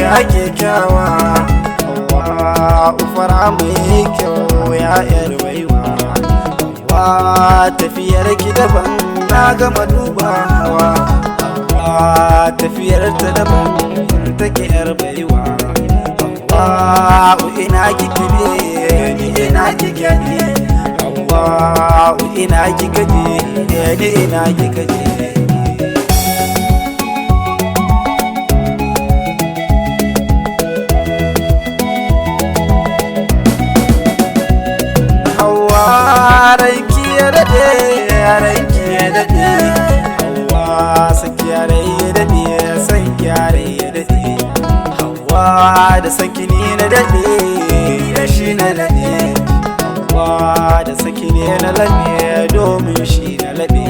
Ya kyakkyawa, Hauwa ufara mai kyau, ya yar baiwa. Hauwa tafiyar ki daban, na gama dubawa. Hauwa tafiyar ta daban take, yar baiwa. Hauwa ina kike ne, ni ina kike ne? Hauwa ina kike ne, ni ina kike ne? Hauwa ranki ya daɗe, ranki ya daɗe. Hauwa saki rai ya daɗe, san rai ya daɗe. Hauwa da saki ni na daɗe, da shi na daɗe. Hauwa da saki ne na laɓe, domin shi na laɓe.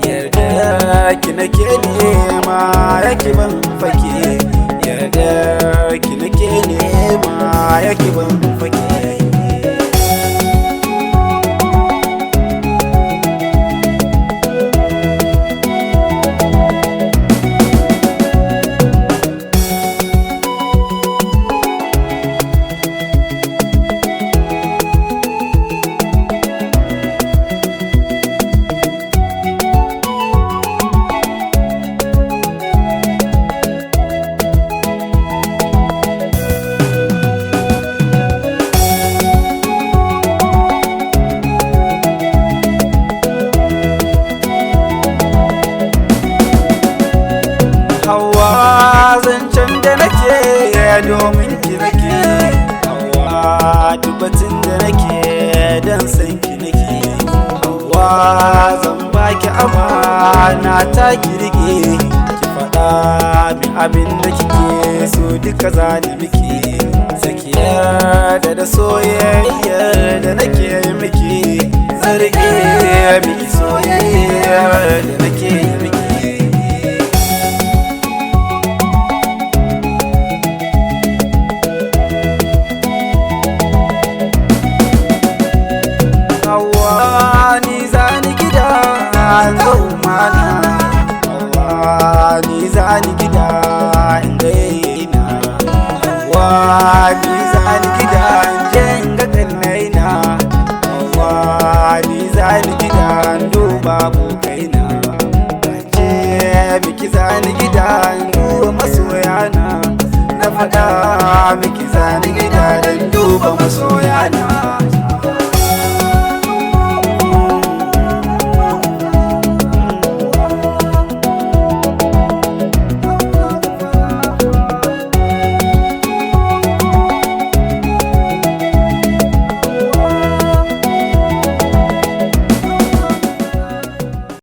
Yarda ki nake nema, yake ban fake. Yarda ki nake nema, yake ban fake. Hawa zancen da nake domin ki nake. Hawa dubbatin da nake dan san ki nake. Hawa zan baki amana ta, ki rike. Ki faɗa min abin da kike so, duka zani miki. Sakiyar da soyayyar da nake yi miki, zarge miki soyayyar da nake yi miki. Hawa ni zani gida zaumana. Hawa ni zani gida inda yayyena. Hawa ni zani gida inje inga kannaina. Hawa ni zani gida duba abokaina. Ce miki zani gida duba masoyana. Na faɗa miki zani gida don duba masoyana.